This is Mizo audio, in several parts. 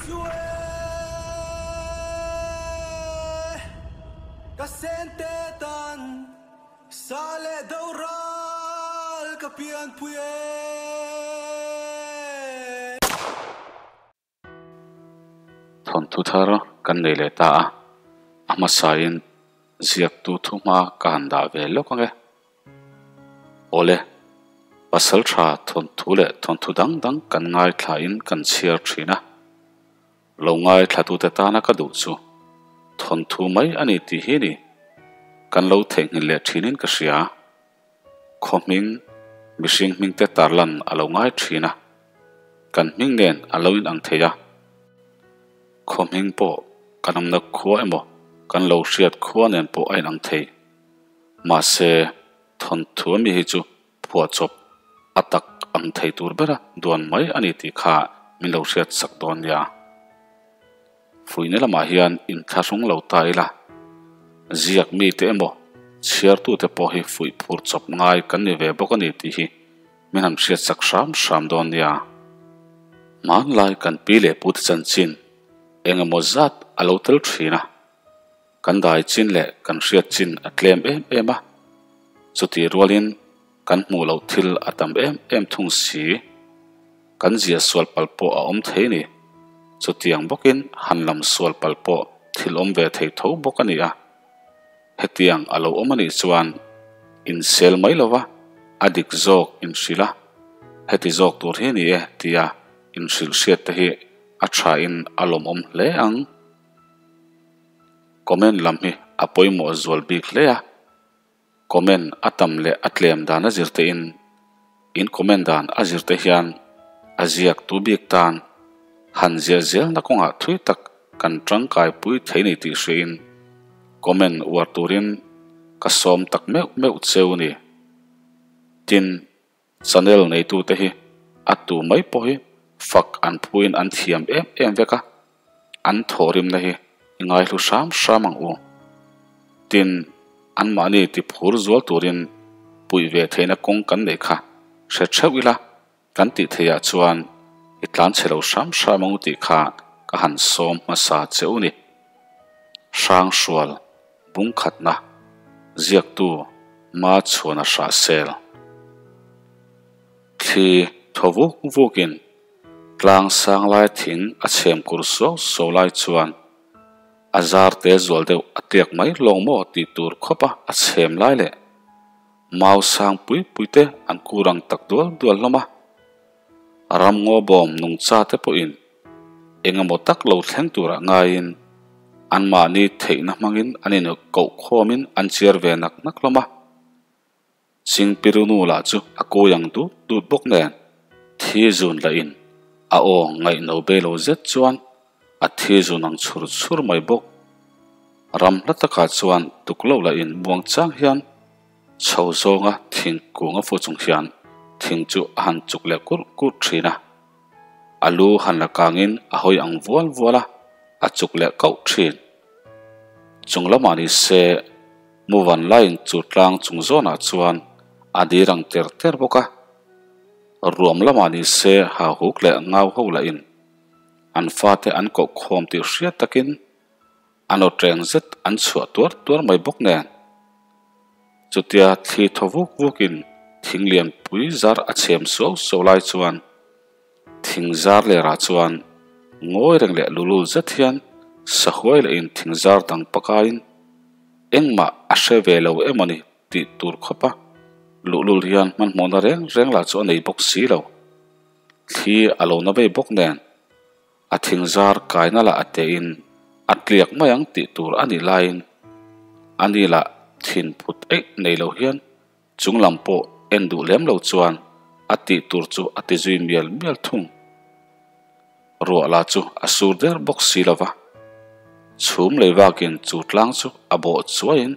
chu e ka sente tan sa leh do ral ka pianpui e. Thawnthu thar kan nei leh ta a, a hmasain ziaktu thuhma ka han dah ve lawk ang e. Awle, pasal tha thawnthu leh thawnthu dang dang kan ngaithlain kan chhiar thin a. Lo ngaithlatute tana ka duh chu thawnthu mai a ni tih hi ni. Kan lo theihnghilh leh thinin ka hria. Khaw hming, mihring hmingte tarlan a lo ngai thin a. Kan hming nen a lo inang thei a. Khaw hming pawh kan awmna khua emaw kan lo hriat khua nen pawh a inang thei. Mahse, thawnthu ami hi chu phuahchawp a tak ang thei tur bera duan mai a ni tih kha min lo hriat sak dawn nia. Fuihna lamah hian inthlahrung lo ta ila, ziak mite emaw chhiartute pawh hi fuih phur chawp ngai kan ni ve bawk a ni tih hi min han hriat sak hram hram dawn nia. Hmanlai kan pi leh pute chanchin eng emaw zat a lo tel thin a. Kan dai chin leh kan hriat chin a tlem em em a, chutih rualin kan hmuh loh thil a tam em em thung si. Kan zia sual palh pawh a awm thei ni. Chutiang bawkin han lam sual palh pawh thil awm ve thei tho bawk a ni a. Hetiang a lo awm a nih chuan insel mai lova a dik zawk inhrilh a, heti zawk tur hi ni e tia inhrilh hriat te hi a thain a lawmawm hle ang. Comment lam hi a pawimawh zual bik hle a, comment a tam leh a tlem dan a zir te in, in comment dan a zir te hian a ziak tu bik tan han ziah zelna kawngah thui tak kan tangkai pui thei ni tih hria in comment uar turin ka sawm tak meuh meuh cheu ni. Tin. Channel neitute hi a tu mai pawh hi fak an phuin an thiam em em vek a, an thawhrimna hi i ngaihlu hram hram ang u. Tin, anmahni ti phur zual turin puih ve theihna kawng kan neih kha hre theuh ila kan tih theihah chuan i tlan chhe lo hram hram ang u tih kha ka han sawm hmasa che u ni. Hrangsual bungkhatna ziaktu Ma chhuan a hrah sel. Thli thaw vuk vukin tlang sang lai thing a chhem kur suau suau lai chuan a zar te zual deuh a tliak mai lawng maw tih tur khawp a a chhem lai leh mau sang pui pui te an kur ang tak dual dual hlawm a. Ram ngaw bawm nungcha te pawhin eng emaw tak lo thleng turah ngaiin anmahni theihna hmangin an in koh khawmin an chiar ve nak nak hlawm a. Chingpirunu lah chu a kawi ang dut dut bawk nen thi zun lah in a aw ngaihno be lo zet chuan a thi zun ang chhur chhur mai bawk. Ram hla takah chuan tukloh lah in muang chang hian Chho zawnga thingkung a fu chung hian thing chu a han chuk leh kurh kurh thin a. A lu han la kangin a hawi ang vual vual a, a chuk leh kauh thin. Chung lamah ni se, Muvan laiin chu tlang chung zawnah chuan a dir ang ter ter bawk a. Ruam lamah ni se hahuk leh ngau ho lahin an fate an koh khawm tih hriat takin A nawtreng zet an chhuah tuar tuar mai bawk nen. Chutia thli thaw vuk vukin thing lian pui zar a chhem suau suau lai chuan thing zar lerah chuan ngawi reng leh lulul zet hian sahuai lehin thing zar dang pakaiin engmah a hre ve lo emawni tih tur khawpa luhlul hian hmanhmawhna reng reng lah chu a nei bawk si lo. Thli a lo na vei bawk nen. A thing zar kaina lah a tein a tliak mai ang tih tur a nih laiin a ni lah thin phut eih nei lo hian chung lam pawh en duh lem lo chuan a tih tur chu a ti zui mial mial thung. Ruah lah chu a sur der bawk si lo va, chhum lei vakin chu tlang chu a bawh chuaiin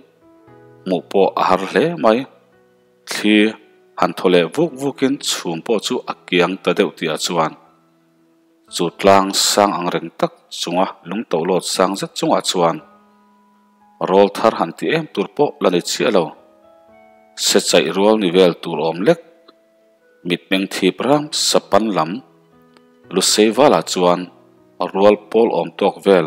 hmuh pawh a har hle mai. Thli han thaw leh vuk vukin chhum pawh chu a kiang ta deuh tihah chuan Chu tlang sang ang reng tak chunga lungtohlawt sang zet chungah chuan rawl thar han ti em tur pawh la ni chiah lo. Se chaih rual ni vel tur awm lek mitmeng thip ram sapan lam Lusei valah chuan. Rual pawl awm tawk vel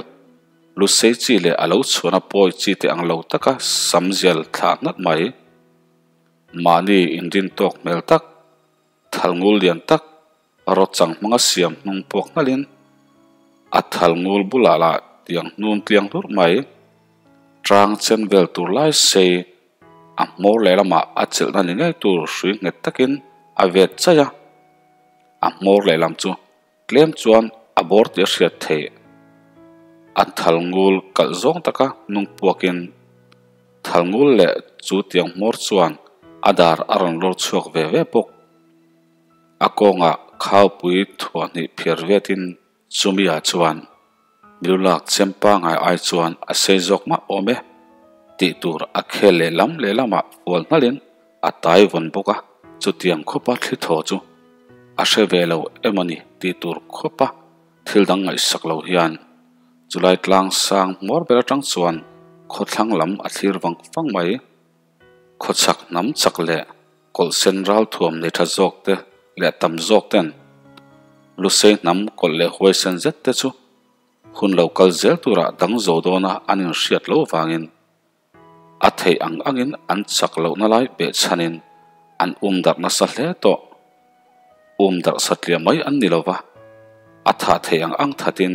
Lusei chi leh a lo chhuahna pawi chi te ang lo taka sam zial thlah hnat mai. Mahni inrin tawk hmel tak, thalngul lian tak rawchang hmanga siam hnung puak hnalhin a thalngul bulah lah tiang hnum tliang hlurh mai. Tang chen vel tur lai sei a hmawr lehlamah a chelhna ni ngei tur hrui nghet takin a vet chaih a, a hmawr lehlam chu Tlem chuan a bawr tih a hriat theih. A thalngul kalh zawng taka hnung puakin thalngul leh chu tiang hmawr chuan a dar a rawn lawr chhuak ve ve bawk. A kawngah khaupui thuahhnih phiar vetin chumi-ah chuan milulak chem pangngai ai chuan a sei zawk mah awm e tih tur a khel lehlam lehlamah fual hnalhin a tai vawn bawk a, chutiang khawpa thli thaw chu a hre ve lo emaw ni tih tur khawpa thil dang ngaihsak lo hian chulai tlang sang hmawr ber atang chuan khawthlang lam a thlir vang vang mai. Khawchhak hnam chak leh kawlh sen ral thuam nei tha zawk te leh tam zawk ten Lusei hnam kawlh leh huaisen zet te chu hun lo kal zel turah dang zo dawna an inhriat loh vangin A theih ang angin an chak lohna lai behchhanin an um darh nasa hle tawh. Um darh satliah mai an ni lova, a thah theih ang ang thatin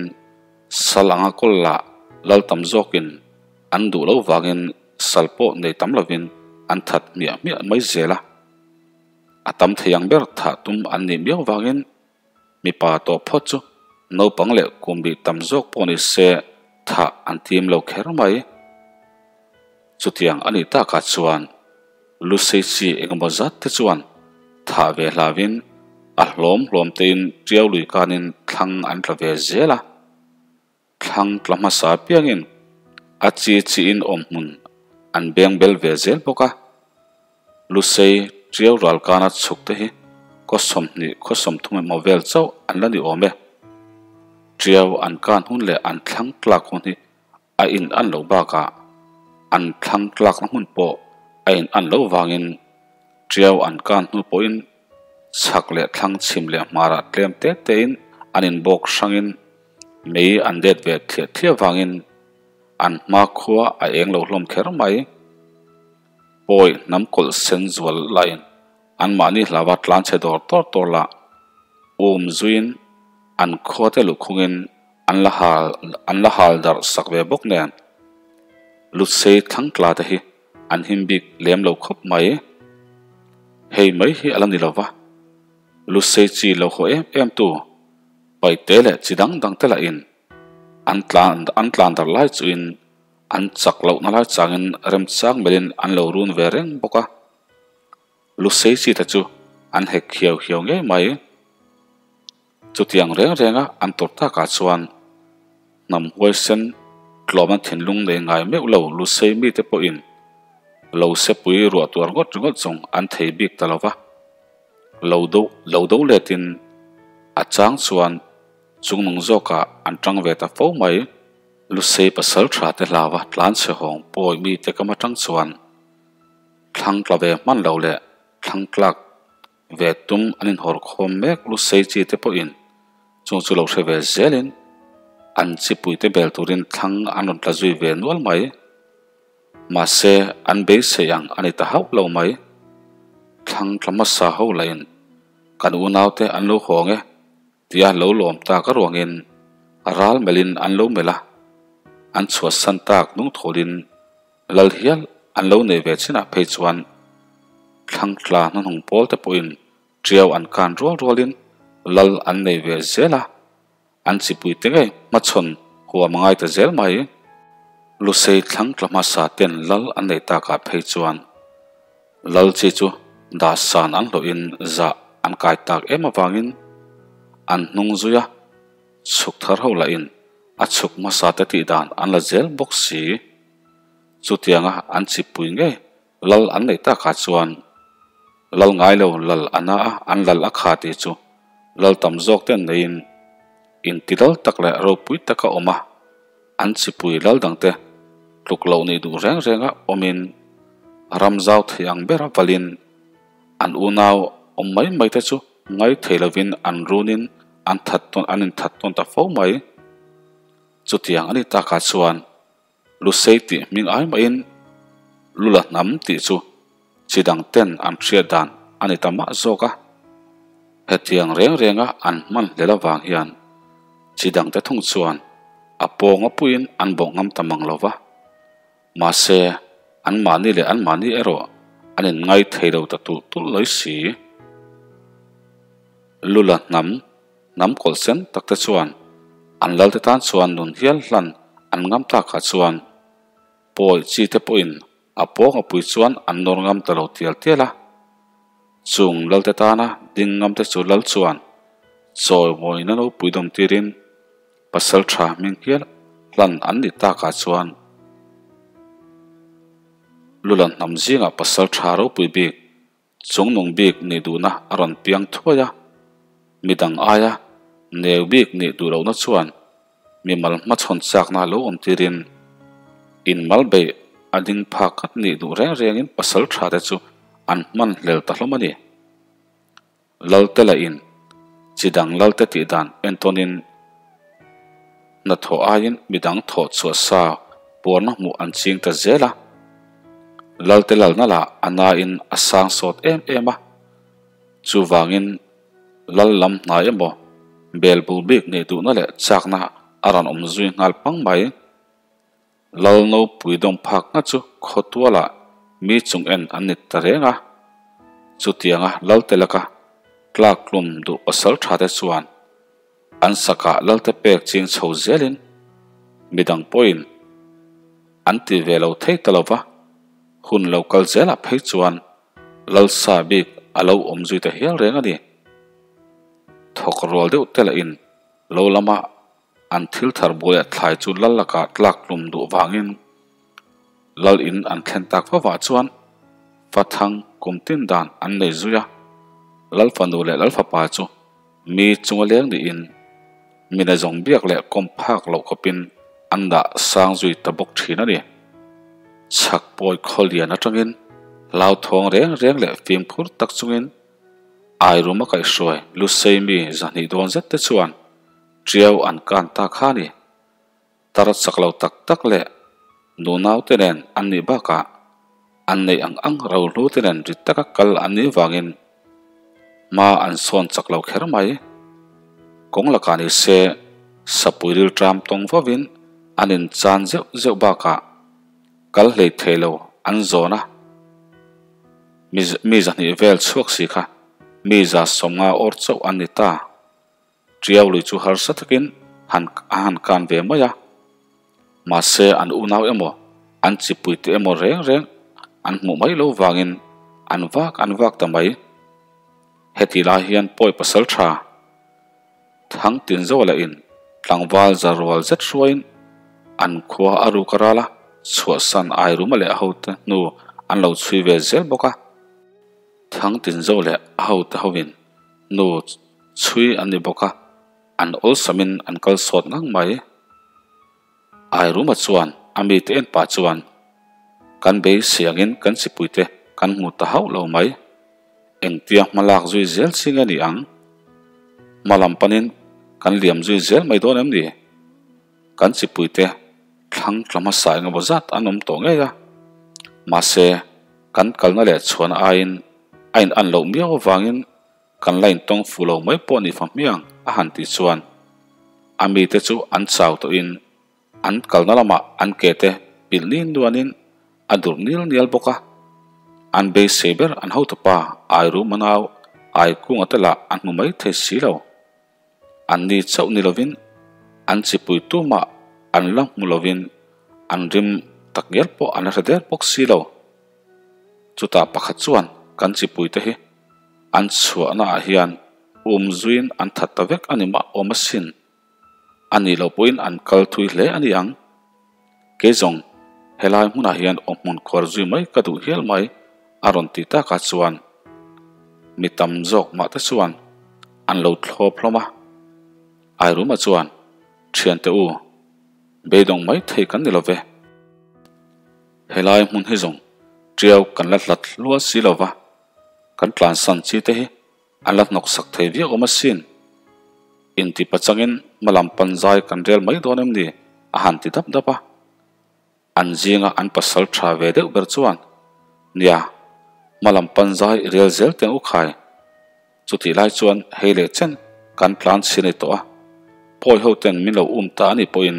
sal anga kawl lah lal tam zawkin an duh loh vangin sal pawh nei tam lovin an that hmiah hmiah mai zel a. A tam thei ang ber thah tum an nih miau vangin Mipa tawh phawt chu naupang leh kum bih tam zawk pawh ni se thah an tim lo kher mai. Chutiang a nih takah chuan Lusei chi engemaw zat te chuan thah ve hlauhin a hlawm hlawm tein tiau lui kanin thlang an tla ve zel a. Thlang tla hmasa apiangin a chi chiin awm hmun an beng bel ve zel bawk a. Lusei Tiau ralkana chhuk te hi khaw 20 khaw 30 emaw vel chauh an la ni awm e. Tiau an kan hun leh an thlang tlak hun hi a in an loh bakah an thlang tlakna hmun pawh a in an loh vangin Tiau an kan hnu pawhin chhak leh thlang chhim leh hmarah tlem te tein an inbawk hrangin Mei an let ve thliah thliah vangin an hma khua a eng lo hlawm kher mai. Pawi hnam kawlh sen zual laiin anmahni hlava tlan chhe dawr tawr tawr lah um zuiin an khua te luhkhungin an la hal an la hal darh sak ve bawk nen Lutsei thlangtla te hi an him bik lem lo khawp mai. Hei mai hi a la ni lova, Lutsei chi lo haw em em tu Paite leh chi dang dang te lahin an tlan an tlan dar lai chuhin an chak lohna lai changin remchang melhin an lo run ve reng bawk a. Lusei chi te chu an hek hiau hiau ngei mai. Chutiang reng renga an tawrh takah chuan hnam huaisen tlawmna thinlung nei ngai meuh lo Lusei mite pawhin lo sepui ruah tuar ngawt ringawt zawng an thei bik ta lo va. Lo do lo do letin a chang chuan chungnung zawkah an tang ve ta fo mai. Lusei pasal tha te hlava tlan chhe hawng pawi mite kam atang chuan thlang tla ve hman lo leh thlang tlak ve tum an inhawr khawm mek Lusei chi te pawhin chung chu lo hre ve zelin an chipui te bel turin thlang an rawn tla zui ve nual mai. Mahse, an beisei ang a ni ta hauh lo mai. Thlang tla hmasa ho lahin kan unaute an lo hawng e tia lo lawm tak aruangin ral melhin an lo melh a, an chhuahsan tak nungthawlin lal hial an lo nei ve chinah phei chuan thlang tla hnahnung pawl te pawhin tiau an kan rual rualin lal an nei ve zel a. An chipui te ngei hmachhawn huam a ngai ta zel mai. Lusei thlang tla hmasa ten lal an nei takah phei chuan lal chi chu dahsan an hlawhin zah an kai tak em avangin an hnung zui a, chhuk thar ho lahin a chhuk hmasa te tih dan an la zel bawk si. Chutianga an chipui ngei lal an neih takah chuan lal ngai lo lal a na a, an lal a kha tih chu lal tam zawk te an neiin inti lal tak leh ropui taka awm a, an chipui lal dangte tluk loh nih duh reng renga awmin ram zau thei ang bera valin an unau awm mai mai te chu ngai thei lovin an runin an that tawn an inthat tawn ta fo mai. Chutiang a ni takah chuan Lusei tih hming ai mahin Lula hnam tih chu chi dang ten an hriat dan a ni ta mah zawk a. Hetiang reng renga an hman hlel avang hian chi dangte thung chuan a pawnga puiin an bawh ngam ta mang lo va. Mahse, anmahni leh anmahni erawh an inngai thei lo ta tulh tulh lawi si. Lula hnam hnam kawlh sen takte chuan an lalte tan chuan nun hial hlan an ngam takah chuan pawi chi te pawhin a pawng a pui chuan an nawr ngam ta lo tial tial a. Chung lalte tana ding ngam te chu lal chuan chawimawina lo pui dawm tirin pasal tha hming hial hlan an ni takah chuan Lula hnam zingah pasal tha ropui bik Chungnung bik nih duhna a rawn piang thuai a, midang aia neu bik nih duh lohna chuan mimal hmachhawn chakna lo awm tirin inmal beih a ding phak at nih duh reng rengin pasal tha te chu an hman hlel ta hlawm a ni. Lalte lah in chi dang lalte tih dan entawnin hnathawh aiin midang thawh chhuah sa puarna hmuh an ching ta zel a. Lalte lalna lah a nain a sang sawt em em a, chuvangin lal lam hnai emaw bel bul bik neih duhna leh chakna a rawn awm zui nghal pang mai. Lal nopui dawng phak nga chu khawtualah mi chung en an ni ta reng a, chutianga Lalte laka tlak tlum duh pasal tha te chuan an sakah Lalte pek ching chho zelin midang pawhin an ti ve lo thei ta lova, hun lo kal zelah phei chuan Lalsa bik a lo awm zui ta hial reng a ni. Thawk rual deuh te lahin lo lama An thil thar buai a thlai chu lal lakah tlak tlum duh vangin lal in an thlen tak vavah chuan fathang kum tin dan an nei zui a, lal fanu leh lal fapa chu mi chunga leng niin mina zawng biak leh kawm phak loh khawpin an dah sang zui ta bawk thin a ni. Chhak pawi khawlian atangin hlauthawng reng reng leh fimkhur tak chungin Airuma kaihhruai Lusei mi zahnih dawn zet te chuan Ṭiau an kan ta kha ni. Tar chak lo tak tak leh nunaute nen an nih bakah an neih ang ang rohlute nen rit taka kal an nih vangin hma an sawn chak lo kher mai. Kawng lakah ni se sapui rilṭam tawng vovin an inchan zeuh zeuh bakah kal hlei thei lo an zawn a, mi zahnih vel chhuak si kha mi za sawmnga awr chauh an ni ta. Ṭiau lui chu harsa takin han a han kan ve mai a, mahse an unau emaw an chipui te emaw reng reng an hmuh mai lo vangin an vak an vak ta mai. Heti lai hian pawi pasal tha Thang Tinzo lahin tlangval za rual zet hruaiin an khua a ruk a ral a, chhuahsan Airuma leh a hote hnu an lo chhui ve zel bawk a. Thang Tinzo leh a hote hoin hnu Chhui an ni bawk a, an awlsamin an kal sawt ngang mai. Airuma chuan a mite en pah chuan, Kan beisei angin kan chipuite kan hmu ta hauh lo mai. Engtia hma lak zui zel chi nge ni ang? Hma lam panin kan liam zui zel mai dawn em ni? Kan chipuite thlang tla hmasa engemaw zat an awm tawh ngei a. Mahse, kan kalna leh chhuahna aiin a in an loh miau avangin Kan la intawng fu lo mai pawh ni fa hmiang a han tih chuan a mite chu an chau tawhin an kalna lamah an ke te pilh nil nuanin a durh nil nial bawk a. An beisei ber an hotupa Airu Manau Aikunga te lah an hmu mai thei si lo. An ni chauh ni lovin an chipui tumah an la hmu lovin an rim tak ngial pawh an la hre der bawk si lo. Chutah pakhat chuan kan chipui te hi An chhuahna ah hian um zuiin an that ta vek a ni mah awm asin. A nih loh pawhin an kal thui hle a ni ang. Kei zawng helai hmunah hian awm hmun khuar zui mai ka duh hial mai a rawn ti takah chuan mi tam zawk mah te chuan an lo thlawp hlawm a. Airuma chuan, Thiante u, beidawng mai thei kan ni lo ve. Helai hmun hi zawng tiau kan la hlat hlual si lo va. Kan tlansan chi te hi an la hnawk sak thei viau awm asin. Inti pachangin hmalam panzai kan rel mai dawn em ni? a han ti dap dap a. An zinga an pasal tha ve deuh ber chuan, Nia, hmalam pan zai i rel zel teng u khai. Chutih lai chuan hei leh chen kan tlan chhi nei tawh a, pawi ho ten min lo um ta a nih pawhin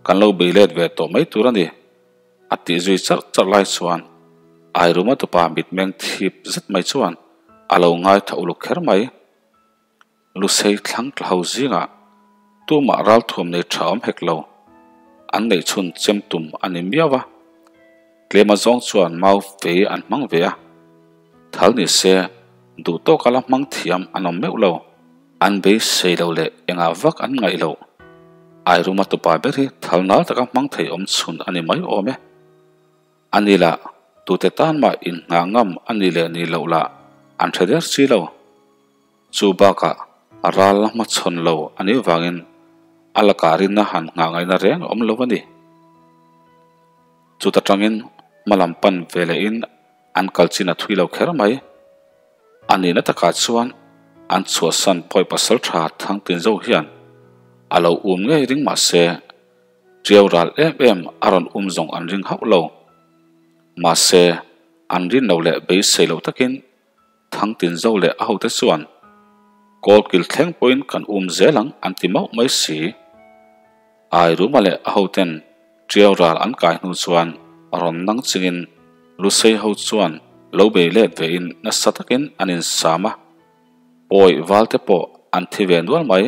kan lo bei let ve tawh mai tur a ni, a tih zui charh charh lai chuan Airuma tupa mitmeng thip zet mai chuan a lo ngaitha uluk kher mai. Lusei thlang tla ho zingah tumah ralthuam nei tha awm hek lo, an neih chhun chem tum a ni miau a. Tlema zawng chuan mau fei an hmang ve a, thal ni se duh tawka la hmang thiam an awm meuh lo. An beisei lo leh engah vak an ngaih loh. Airuma tupa ber hi thal nal taka hmang thei awm chhun a ni mai awm e. A ni lah, tute tan mah inngah ngam a ni leh ni loh lah an hre der si lo. Chu bakah ral la hmachhawn lo a nih vangin a lakah rinna han nghah ngaihna reng a awm lo a ni. Chuta tangin hmalam pan ve lehin an kal chin a thui lo kher mai. A nihna takah chuan an chhuahsan pawi pasal tha Thangtinzo hian a lo um ngei ring mah se Tiau ral em em a rawn um zawng an ring hauh lo. Mahse an rin lo leh beisei lo takin Thangtinzo leh a hote chuan Kawlkil thleng pawhin kan um zel ang an ti mauh mai si. Airuma leh a hoten Tiau ral an kai hnu chuan rawn nang chingin Lusei ho chuan lo bei let vein nasa takin an insam a, pawi valte pawh an thi ve nual mai.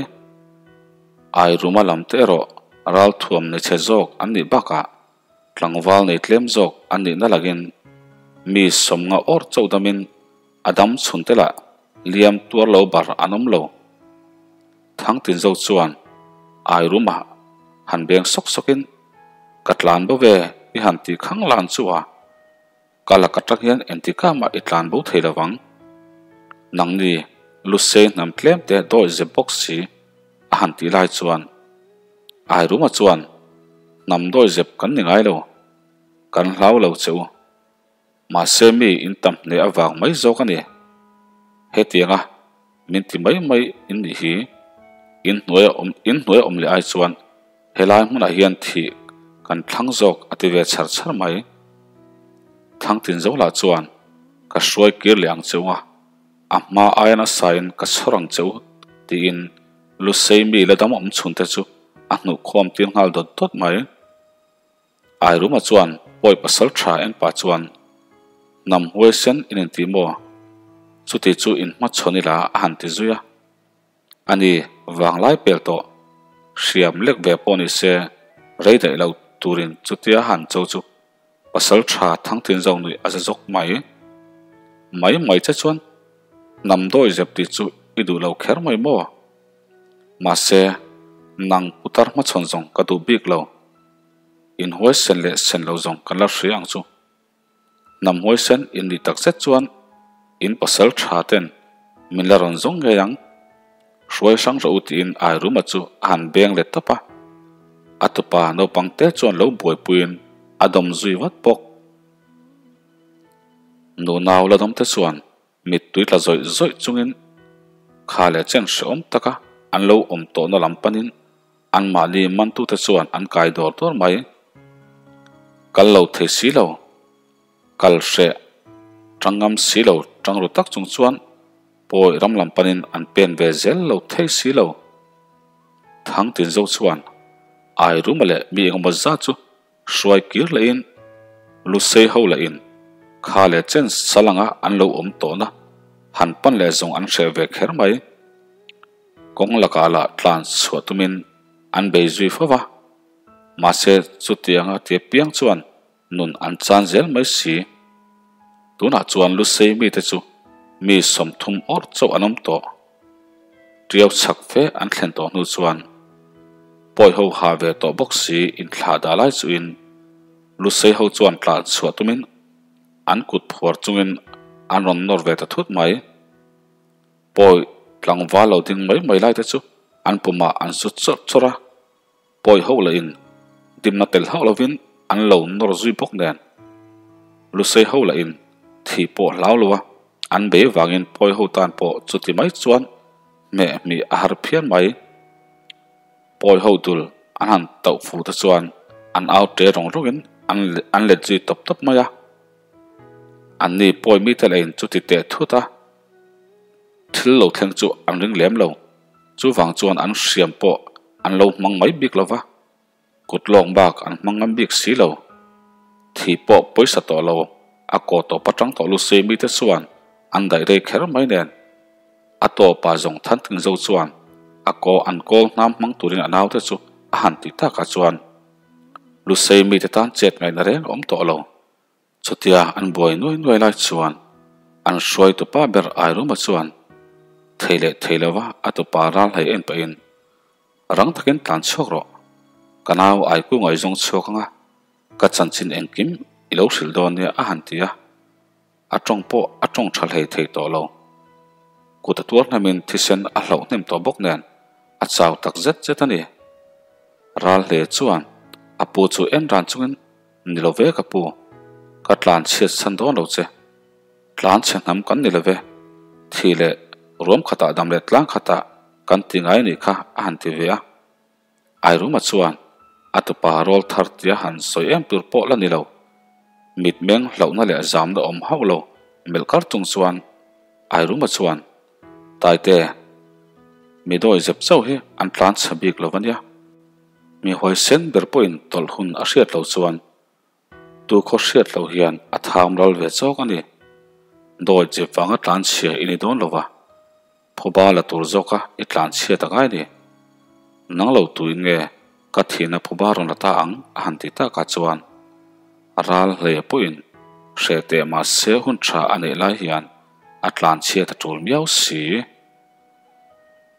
Airuma lam te erawh ralthuam nei chhe zawk an nih bakah Tlangval nei tlem zawk an nihna lakin mi sawmnga awrh chauh damin a dam chhun te lah liam tuar lo bar an awm lo. Thangtinzo chuan Airuma han beng sawk sawkin, Ka tlan bo ve i han ti khang lan chu a, ka lak atang hian engtikah mah i tlan bo thei lovang. Nangni Lusei hnam tlem te dawi zep bawk si a han tih lai chuan Airuma chuan hnam dawi zep kan ni ngai lo, kan hlau lo che u. Mahse mi in tam hneh avang mai zawk a ni. Hetianga min ti mai mai in nih hi in hnuaia awm in hnuaia awm leh ai chuan helai hmunah hian thih kan thlang zawk a ti ve chhar chhar mai. Thangtinzo lah chuan ka hruai kir leh ang che u a, a hma aia nasa in ka chhawr ang che u tiin Lusei mi la dam awm chhun te chu a hnuh khawm tir nghal dawt dawt mai. Airuma chuan pawi pasal tha en pah chuan Hnam huaisen in inti maw? Chuti chu in hmachhawn ila a han ti zui a. Ani vanglai pel tawh hriam lek ve pawh ni se rei daih lo turin chutia han cho chu pasal tha Thangtinzo nuih a za zawk mai. Mai mai che chuan hnam dawi zep tih chu i duh lo kher mai maw? Mahse nang putar hmachhawn zawng ka duh bik lo. In huaisen leh sen lo zawng kan la hria ang chu. Hnam huaisen in nih tak zet chuan in pasal tha ten min la rawn zawng ngei ang. Hruai hrang rawh u tiin Airuma chu a han beng let tawp a. A tupa naupang te chuan lo buaipuiin a dawm zui vat bawk. Nunau la dawm te chuan Mittui tla zawih zawih chungin kha leh chen hrehawm taka an lo awm tawhna lam panin anmahni mantute chuan an kai dawr dawr mai. Kal lo thei si lo, kal hreh tang ngam si lo tang ru tak chung chuan pawi ram lam panin an pen ve zel lo thei si lo. Thangtinzo chuan Airuma leh mi engemaw zat chu Hruai kir lehin Lusei ho lahin kha leh chen salanga an lo awm tawhna han pan leh zawng an hreh ve kher mai. Kawng lakah lah tlan chhuah tumin an bei zui fo va, mahse chutianga ti apiang chuan nun an chan zel mai si. Tunah chuan Lusei mite chu mi 30 awrh chauh an awm tawh. Tiau chhak fe an thlen tawh hnu chuan pawi ho ha ve tawh bawk si inthlah dah lai chuhin Lusei ho chuan tlan chhuah tumin an kut phuar chungin an rawn nawr ve ta thut mai. Pawi tlangval lo ding mai mai lai te chu an pumah an zut chawrh chawrh a, pawi ho lahin dimna tel hauh lovin an lo nawr zui bawk nen Lusei ho lahin thih pawh hlau lo a, an bei vangin pawi ho tan pawh chuti mai chuan hmeh hmih a har phian mai. Pawi ho dul. an han tauh fuh te chuan an au ṭe rawng rawngin an an let zui tawp tawp mai a. Anni pawi mite lah in chuti teh thut a, thil lo thleng chu an ring lem lo. Chuvang chuan an hriam pawh an lo hmang mai bik lo va, kut lawk bak an hmang ngam bik si lo. Thi pawh pawisa tawh lo, a kaw tawp atang tawh lusei mite chuan an daih rei kher mai nen. A tawpa zawng than ting zo chuan a kaw an kawl hnam hmang turin a naute chu a han tih takah chuan Lusei mite tan chet ngaihna reng a awm tawh lo. Chutia an buai nuai nuai lai chuan an hruai tupa ber Airuma chuan thei leh thei lova a tupa ral hlei en pahin rang takin tlan chhuak rawh, ka nau Aiku ngaihzawng chhuak anga ka chanchin engkim i lo hrilh dawn nia a han ti a. A tawng pawh a tawng tha hlei thei tawh lo. Kut a tuar hnemin thisen a hlauh hnem tawh bawk nen a chau tak zet zet a ni. Ral hle chuan a pu chu en ran chungin Ni lo ve ka pu, ka tlan chhiat chhan dawn lo che. Tlan chhe hnam kan ni lo ve. Thi leh ruam khatah dam leh tlang khatah kan ti ngai a nih kha a han ti ve a. Airuma chuan a tupa rawl thar tia han sawi em tur pawh la ni lo. Mitmeng hlauhna leh zamna awm hauh lo melh kar chung chuan Airuma chuan, Taite, mi dawi zep chauh hi an tlan chhe bik lo ania. Mi huaisen ber pawhin tawlh hun a hriat loh chuan Tu khaw hriat loh hian a tham ral ve chawk a ni. Dawi zep vanga tlan chhia i ni dawn lo va. Phuba la tur zawka i tlan chhiat a ngai ni. Nang lo tuin nge ka thihna phuba rawn la ta ang a han ti takah chuan ral hle pawhin hreh teh mahse hun tha a neih lai hian a tlan chhiat a tul miau si.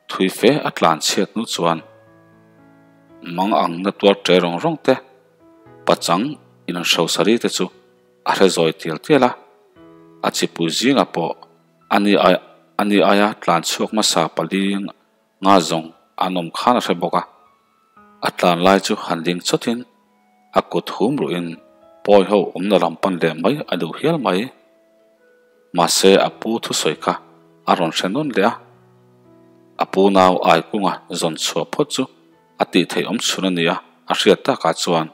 Thui fe a tlan chhiat hnu chuan mang ang na tuar ṭe rawng rawng te, pachang in an hrosari te chu a hre zawi tial tial a, a chipui zingah pawh A ni ai a ni aia tlan chhuak hmasa pali nga zawng an awm khan a hre bawk a. A tlan lai chu han ding chawtin a kut hum ruhin pawi ho awmna lam pan leh mai a duh hial mai. Mahse a pu thusawi kha a rawn hre nawn leh a. A pu nau Aikunga zawn chhuah phawt chu a tih theih awm chhun a ni a, a hriat takah chuan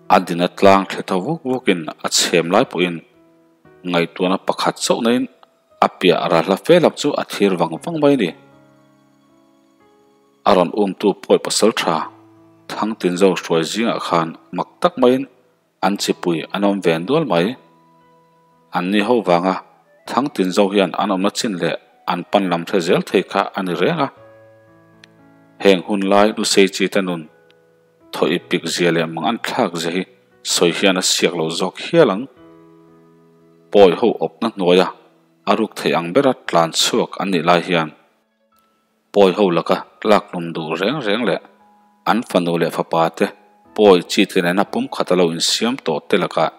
A dina tlang thle tho vuk vukin a chhem lai pawhin ngaihtuahna pakhat chauh naiin a piah ral hla fe lap chu a thlir vang vang mai a ni. A rawn umtu pawi pasal tha Thangtinzo hruai zingah khan mak tak maiin an chipui an awm ve nual mai. Anni ho vanga Thangtinzo hian an awmna chin leh an pan lam hre zel thei kha a ni reng a. Heng hun lai Lusei chi te nun Thaw i pik zia leh mang an thlak zia hi sawi hian a siak lo zawk hial ang. Pawi ho awpna hnuaia a ruk theih ang bera tlan chhuak an nih lai hian pawi ho laka tlakhlum duh reng reng leh an fanu leh fapa te pawi chi te nena pumkhat a lo insiam tawh te lakah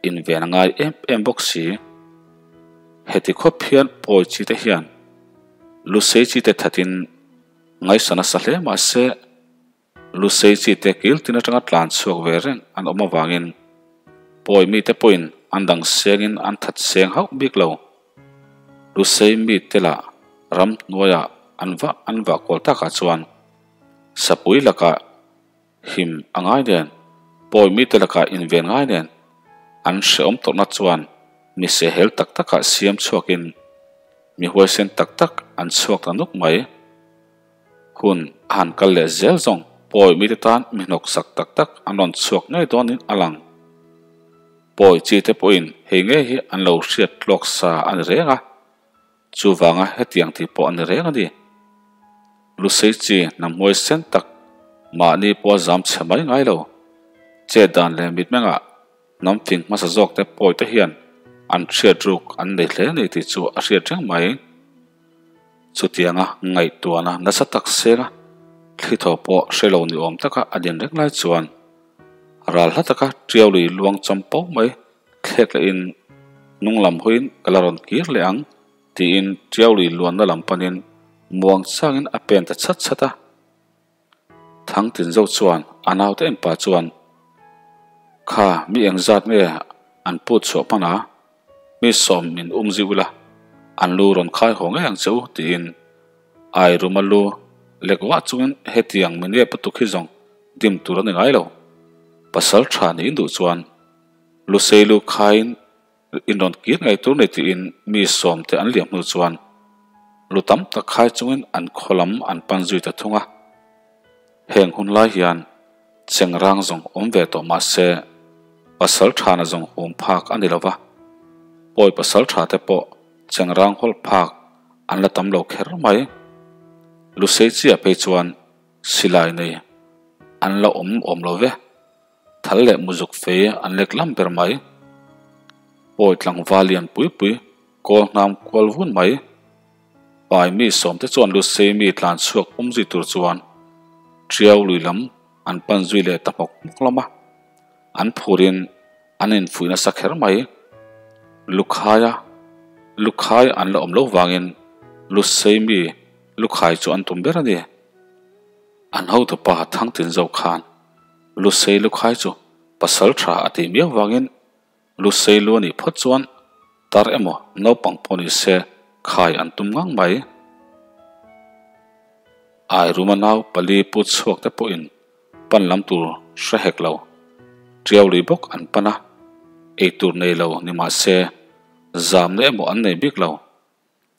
inven a ngai em em bawk si. Heti khawp hian pawi chi te hian lusei chi te thatin ngaihsan a sa hle mahse, Lusei chi te kil tin atanga tlan chhuak ve reng an awm avangin pawi mite pawhin an dang sengin an that seng hauh bik lo. Lusei mite lah ram hnuaiah an vah an vah kual takah chuan sapui lakah him a ngai nen, pawi mite lakah inven ngai nen an hrehawm tawrhna chuan mi sehhel tak takah siam chhuakin mi huaisen tak tak an chhuak ta nuk mai. Hun a han kal leh zel zawng pawi mite tan mi hnawk sak tak tak an rawn chhuak ngei dawnin a lang. Pawi chi te pawhin hei ngei hi an lo hriat tlawk sa a ni reng a, chuvanga hetiang tih pawh a ni reng a ni. Lusei chi hnamhmuai sen tak mahni pawha zam chhe mai ngai lo, chet dan leh mitmengah hnam fing hmasa zawk te pawi te hian an hriat ruk an nei hle a ni tih chu a hriat reng mai. Chutianga ngaihtuahna nasa tak sela thli thaw pawh hre lo ni awm taka a din reng lai chuan ral hla taka ṭiau lui luang chawm po mai thlek lehin hnung lam hawiin ka la rawn kir leh ang tiin ṭiau lui luanna lam panin muang changin a pen ta chhat chhat a. Thangtinzo chuan a naute en pah chuan, Kha mi engzat nge an put chhuah hman a? Mi sawm min um zui ula, an lu rawn khai haw ngei ang che u, tiin Airuma lu Lek vah chungin hetiang mi nep lutuk hi zawng dim tur a ni ngai lo. Pasal tha niin duh chuan Lusei lu khaiin in rawn kir ngei tur ni tiin mi sawmte an liam hnu chuan lu tam tak khai chungin an khaw lam an pan zui ta thung a. Heng hun lai hian chengrang zawng awm ve tawh mah se pasal thana zawng hum phak a ni lo va, pawi pasal tha te pawh chengrang hawlh phak an la tam lo kher mai. Lusei chiah phei chuan silai nei an la awm awm lo ve. Thal leh muzuk fei an lek lam ber mai. Pawi tlangval lian pui pui kawl hnam kual vun mai. Pai mi sawmte chuan Lusei mi tlan chhuak pum zui tur chuan Tiau lui lam an pan zui leh ta hmawk hmawk lam a. An phurin an infuih nasa kher mai. Lukhaia Lukhai an la awm lo vangin Lusei mi Lukhai chu an tum ber a ni. An hotupa Thangtin zo khan Lusei lukhai chu pasal tha a tih miau vangin Lusei lu a nih phawt chuan tar emaw naupang pawh ni se khai an tum ngang mai. Airuma nau pali put chhuak te pawhin pan lam tur hre hek lo. Tiau lui bawk an pan a, eitur nei lo ni mah se zamna emaw an nei bik lo.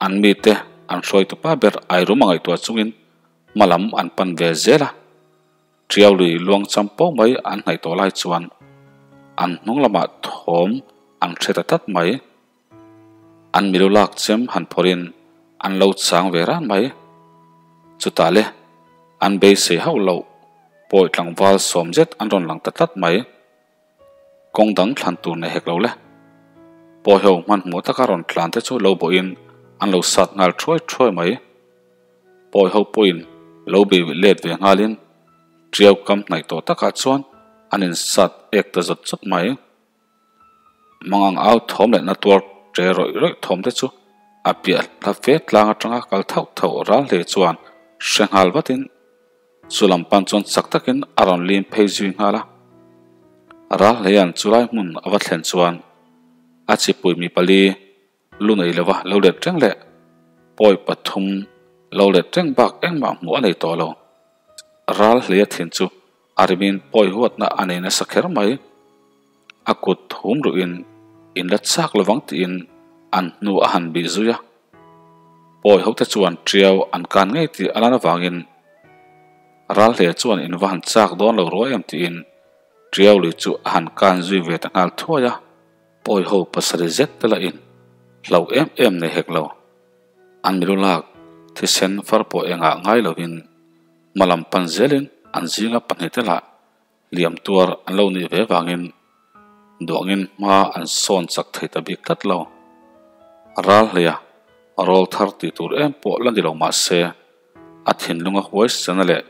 An mite an hruaitupa ber Airuma ngaihtuah chungin hma lam an pan ve zel a. Tiau lui luang cham pawh mai an hnaih tawh lai chuan an hnung lamah thawm an hre ta tlat mai. An milu lak chem han phawrhin an lo chang ve ran mai. Chutah le an beisei hauh loh pawi tlangval sawm zet an rawn lang ta tlat mai. Kawng dang thlan tur nei hek lo le. Pawiho hmanhmawh taka rawn tlan te chu lo bawhin an lo sat nghal thuai thuai mai. Pawiho pawhin lo bei let ve nghalin Tiau kam hnaih tawh takah chuan an insat ek ta zawt zawt mai. Mangang au thawm leh na tuar tre rawih rawih thawm te chu a piah hla fe tlang atanga kal thauh thauh ral hle chuan hre nghal vatin Chu lam pan chuan chak takin a rawn lim phei zui nghal a. Ral hleia'n chu lai hmun a va thlen chuan a chipui mi pali lu nei lova lo let reng leh pawi pathum lo let reng bak engmah hmuh a nei tawh lo. Ral hleia thin chu a rimin pawi huatna a nei nasa kher mai. A kut thum ruhin in la chak lovang tiin an hnu a han bih zui a. Pawi hote chuan Tiau an kan ngei tih a lan avangin Ralhle chuan in va han chak dawn lo ruai em tiin Tiau lui chu a han kan zui ve ta nghal thuai a. Pawi ho pasarih zet te lahin hlau em em nei hek lo. An milu lak thisen far pawh engah ngai lovin hma lam pan zelin an zinga pahnihte lah Hliam tuar an lo nih ve vangin duangin hma an sawn chak thei ta bik tlat lo. Ral hleia rawl thar tih tur em pawh la ni lo mah se, a thinlunga huaisena leh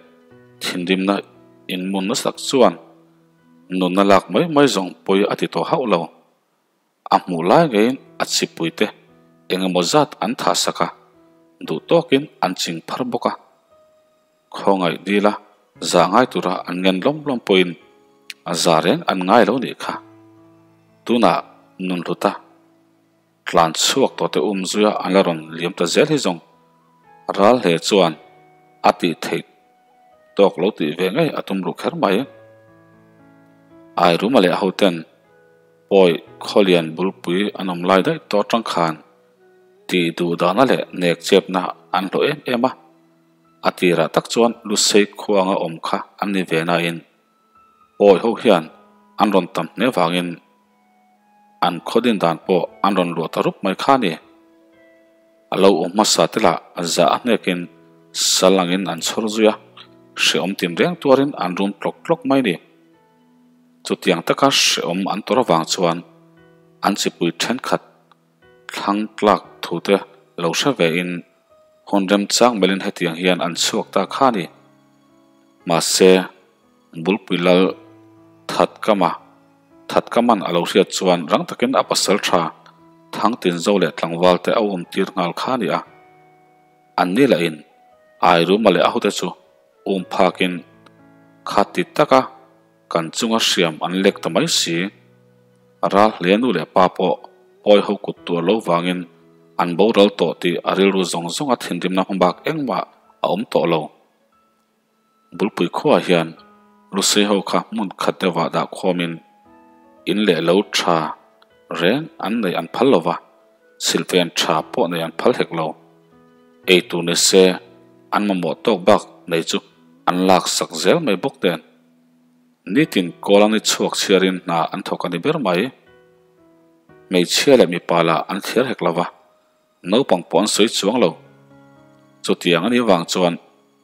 thinrimna inmun nasa tak chuan nunna lak mai mai zawng pawi a ti tawh hauh lo. A hmuh lai ngeiin a chippuite eng emaw zat an thah sak a, duh tawkin an ching phar bawk a. Khawngaih dila zah ngai tura an ngen lawm lawm pawhin a za reng an ngai lo nih kha. Tunah Nunhluta tlan chhuak tawh te um zuia an la rawn liam ta zel hi zawng ral hle chuan a tih theih tawk lo tih ve ngei a tum ruh kher mai. Airuma leh hoten Pawi khawlian bulpui an awm lai daih tawh atang khan tih duh dahna leh nek chepna an hlawh em em a. A tirah tak chuan Lusei khuanga awm kha an ni ve nain pawi ho hian an rawn tam hle vangin an khaw din dan pawh an rawn luah ta rup mai kha a ni. A lo awm hmasa te lah zah a hnekin sal angin an chhawr zui a, hrehawm tinreng tuarin an rum tlawk tlawk mai a ni. Chutiang taka hrehawm an tawrh avang chuan an chipui thenkhat thlang tlak thute lo hre vein hun remchang melhin hetiang hian an chhuak ta kha a ni. Mahse, Bulpui Lal Thatkama Thatkaman a lo hriat chuan rang takin a pasal tha Thangtinzo leh tlangvalte a um tir nghal kha a ni a. Anni lahin Airuma leh a hute chu um phakin kha ti taka kan chunga hriam an lek ta mai si. Ral hle nu leh pa pawh pawi ho kut tur lo vangin an boral tawh tih a rilru zawng zawng a thinrimna hmabak engmah a awm tawh lo. Bulpui khuaah hian Lusei ho kha hmun khat deuhah dah khawmin in leh lo tha reng an neih an phal lo va, silhfen tha pawh neih an phal hek lo. Ei tur ni se an mamawh tawk bak nei chu an lak sak zel mai bawk nen. Nitin kawl an i chhuak chhiarin hna an thawk a ni ber mai. Hmeichhia leh mipa lah an thliar hek lo va, naupang pawh an sawi chuang lo. Chutiang a nih vang chuan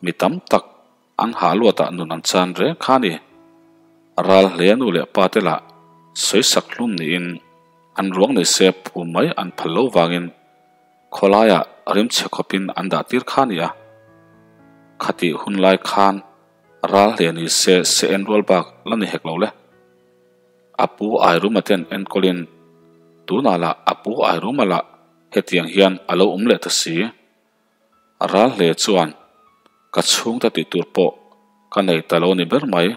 mi tam tak an hah luatah nun an chan reng kha a ni. Ral hle nu leh pa te lah sawi sak hlum niin an ruang nei se phum mai an phal lo vangin khawlaiah rimchhe khawpin an dah tir kha a ni a. Khatih hun lai khan ral hle ni se se en rual bak la ni hek lo le. A pu Airuma ten enkawlin tunah lah a pu Airuma lah hetiang hian a lo awm leh ta si. Ral hle chuan ka chhungte tih tur pawh ka nei ta lo ni ber mai.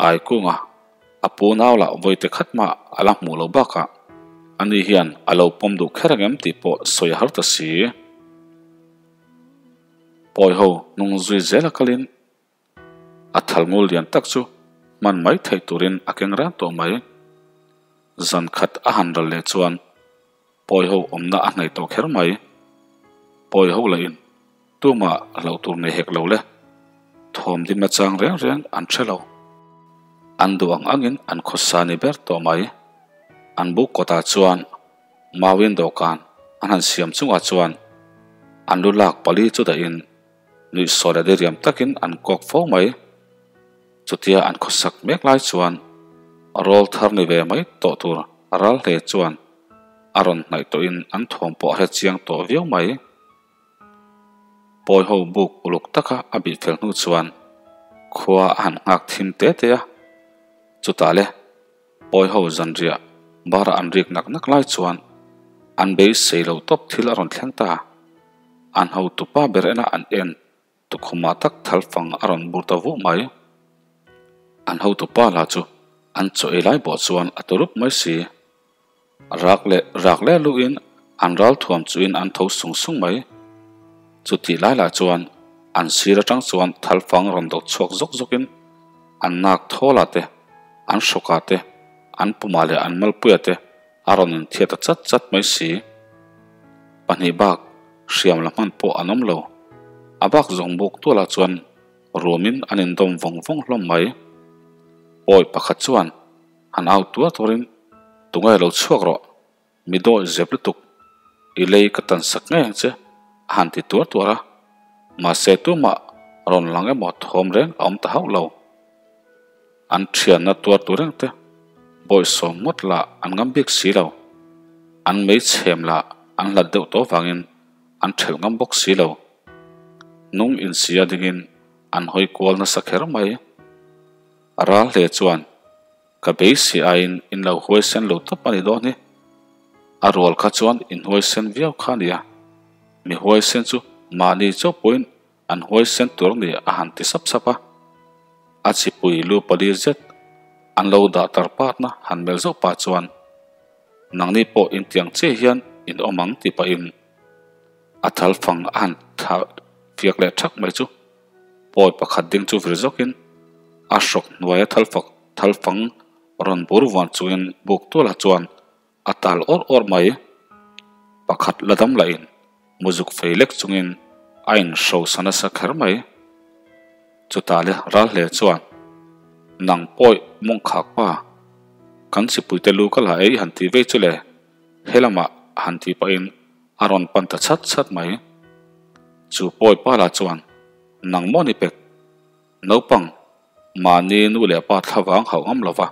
Aikunga a pu nau lah vawite khat mah a la hmuh loh bakah ani hian a lo pawm duh kher ang em tih pawh sawi a har ta si. Pawi ho hnung zui zel a kalin A thal ngul lian tak chu hman mai theih turin a keng reng tawh mai. Zan khat a han ral leh chuan pawi ho awmna a hnaih tawh kher mai. Pawi ho lahin tumah hlauh tur nei hek lo le. Thawm dimna chang reng reng an hre lo. An duh ang angin an khawsa ni ber tawh mai. An buk kawtah chuan mauin dawhkan an han siam chungah chuan an lu lak pali chu dahin Nuihsaw leh diriam takin an kawk fo mai. Chutia an khawsak mek lai chuan rawl thar ni ve mai tawh tur ral hle chuan a rawn hnaih tawhin an thawm pawh a hre chiang tawh viau mai. Pawi ho buk uluk taka a bih fel hnu chuan khua a han nghak thim te te a, chutah le pawi ho zanriah bara an rik nak nak lai chuan an beisei lo tawp thil a rawn thleng ta. An hotupa ber ena an en tukhumah tak thalfang a rawn bur ta vuah mai. An hotupa lah chu an chaw ei lai pawh chuan a turup mai si. Rak leh rak leh luhin an ral thuam chuhin an tho sung sung mai. Chutih lai lah chuan an sir atang chuan thalfang rawn dawt chhuak zawk zawkin an nak thawlah te, an hrawkah te, an pumah leh an malpuiah te a rawn inthiat ta chat chat mai si. Pahnih bak hriam la hman pawh an awm lo. A bak zawng buk tualah chuan ruamin an indawm vawng vawng hlawm mai. Pawi pakhat chuan han au tuar tuarin, Tunge lo chhuak rawh, mi dawi zep lutuk, i lei ka tan sak ngei ang che, a han ti tuar tuar a. Mahse tumah rawn lang emaw thawm reng a awm ta hauh lo. An thianna tuar tur reng te bawihsawm ngawt lah an ngam bik si lo. An mei chhem lah an hlat deuh tawh vangin an thelh ngam bawk si lo. Nung insia dingin an hawi kual nasa kher mai. Ral hle chuan ka beisei aiin in lo huaisen lo tawp a ni dawn hi. A rual kha chuan in huaisen viau kha a nia. Mi huaisen chu mahni chauh pawhin An huaisen tur ni a han ti sap sap a, a chipui lu pali zet an lo dah tar patna han melh zauh pah chuan nangni pawh intiang chiah hian in awm ang tih pahin a thal fang a han thlah fiak leh thak mai chu pawi pakhat ding chu vir zawkin a hrawk hnuaia thal fak thal fang rawn bur vuan chungin buk tualah chuan A tal awr awr mai. Pakhat la dam lahin muzuk fei lek chungin a inhrosa nasa kher mai. Chutah le ral hle chuan, Nang pawih mawng khak pa, kan chipuite lu ka la ei han ti vei chu le, he lamah han ti pahin a rawn pan ta chhat chhat mai. Chu pawi pa lah chuan, Nang maw ni pek, naupang Mahni nu leh pa thlavang hauh ngam lova,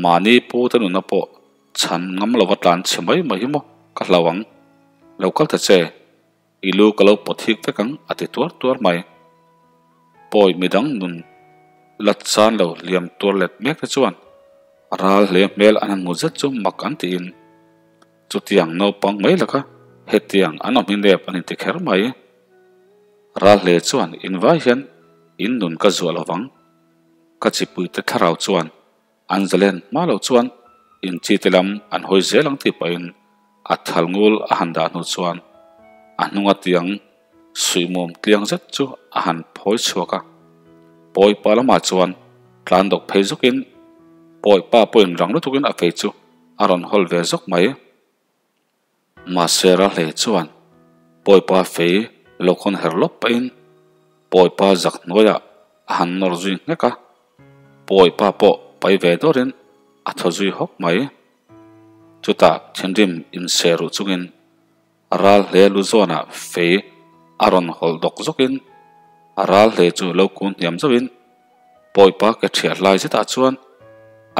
mahni pu te nuna pawh chhan ngam lova tlan chhe mai mai hi maw ka hlau ang. Lo kal ta che, i lu ka lo pawt hik vek ang a ti tuar tuar mai. Pawi midang nun la chan lo hliam tuar let mek te chuan ral hle hmel an han hmu zet chu mak an tiin chutiang naupang mai laka hetiang an awm hi nep an inti kher mai. Ral hle chuan invai hian in nun ka zuah lovang. Ka chipuite thlarau chuan an zalen hma loh chuan in chite lam an hawi zel ang tih pahin a thal ngul a han dah hnu chuan a hnunga tiang suihmum tliang zet chu a han phawi chhuak a. Pawipa lamah chuan tlan dawk phei zawkin Pawipa pawhin rang lutukin a fei chu a rawn hawl ve zawk mai. Mahse Rahlei chuan Pawipa fei lo khawn her lawp pahin Pawipa zak hnuaiah a han nawr zui nghek a, Pawipa pawh pai ve dawrin a thaw zui hawk mai. Chutah thinrim inserruh chungin Ral hle lu zawnah fei a rawn hawlh dawk zawkin a ral hle chu lo kun hniam zauhin Pawipa ke ṭhiah hlai zetah chuan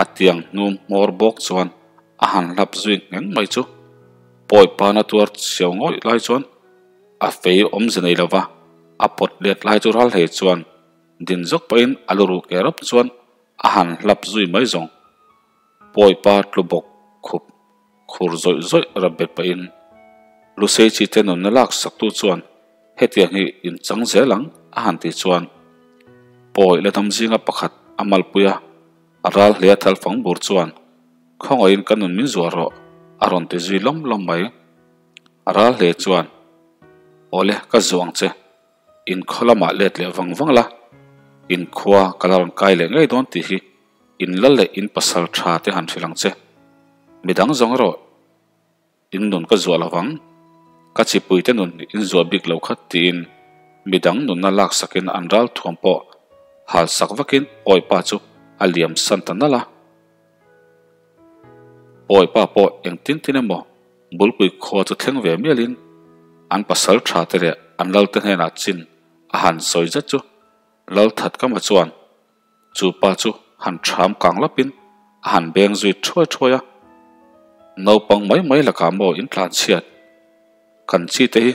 a tiang hnum hmawr bawk chuan a han hlap zui ngheng mai chu Pawipa na tuar chhiau ngawih lai chuan a fei awmze nei lova a pawt let lai chu ral hle chuan din zawk pahin a lu ru ke rawp chuan a han hlap zui mai zawng Pawipa tlu bawk khup Khur zawih zawih rap bet pahin Lusei chi te nunna lak saktu chuan hetiang hi in chang zel ang a han tih chuan Pawi la dam zinga pakhat a malpui a, a ral hle a thal fang bur chuan Khawngaihin ka nun min zuar rawh a rawn ti zui lawm lawm mai. A ral hle chuan Awle ka zuah ang che, in khaw lamah let leh vang vang la, in khua ka la rawn kai leh ngei dawn tih hi In lal leh in pasal tha te han hrilh ang che. Midang zawng erawh in nun ka zuah lovang. Ka chipui te nun in zuah bik lo kha tiin midang nunna laksakin an ral thuam pawh hal sak vakin Pawipa chu a liam san ta nalh a. Pawipa pawh engtin tin emaw Bulpui khua chu thleng ve mialin an pasal tha te leh an lal te hnenah chin a han sawi zet chu Lalthatkama chuan Chu pa chu han ṭham kang lapin a han beng zui ṭhuai ṭhuai a, Naupang mai mai lakah maw in tlan chhiat? Kan chi te hi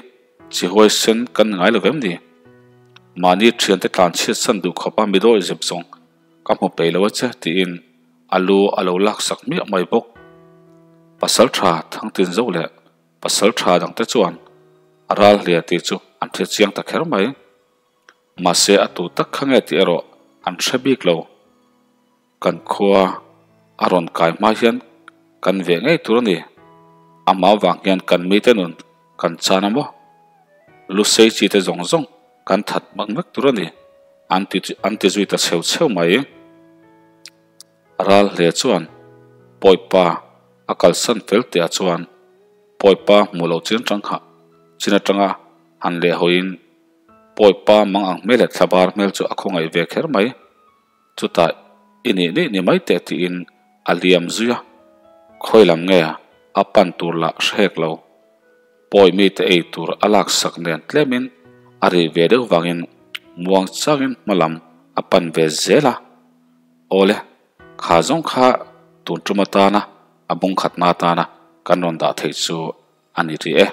chi huaisen kan ngai lo vem ni? Mahni ṭhiante tlan chhiat san duh khawpa mi dawi zep zawng ka hmu peih lo a che tiin a lu a lo laksak miah mai bawk. Pasal ṭha Thangtin zo leh pasal ṭha dangte chuan a ral hliah tih chu an hre chiang ta kher mai. Mahse a tu tak kha nge tih erawh an hre bik lo. Kan khua a rawn kai hma hian kan veh ngei tur a ni. Amah avang hian kan mite nun kan chan a maw? Lusei chi te zawng zawng kan that hmak vek tur a ni an ti an ti zui ta chheu chheu mai. Ral hle chuan Pawipa a kalsan fel teh ah chuan Pawipa hmuh loh chin atang kha chin atanga han lehhawiin Pawipa mang ang hmel leh thlabar hmel chu a khawngaih ve kher mai. Chutah i nih nih ni mai teh tiin a liam zui a, khawi lam nge a pan tur lah hre hek lo. Pawi mite ei tur a laksak nen tlemin a rih ve deuh vangin muang changin hma lam a pan ve zel a. Awle, kha zawng kha tun tum atana a bungkhatna atana kan rawn dah theih chu a ni rih e.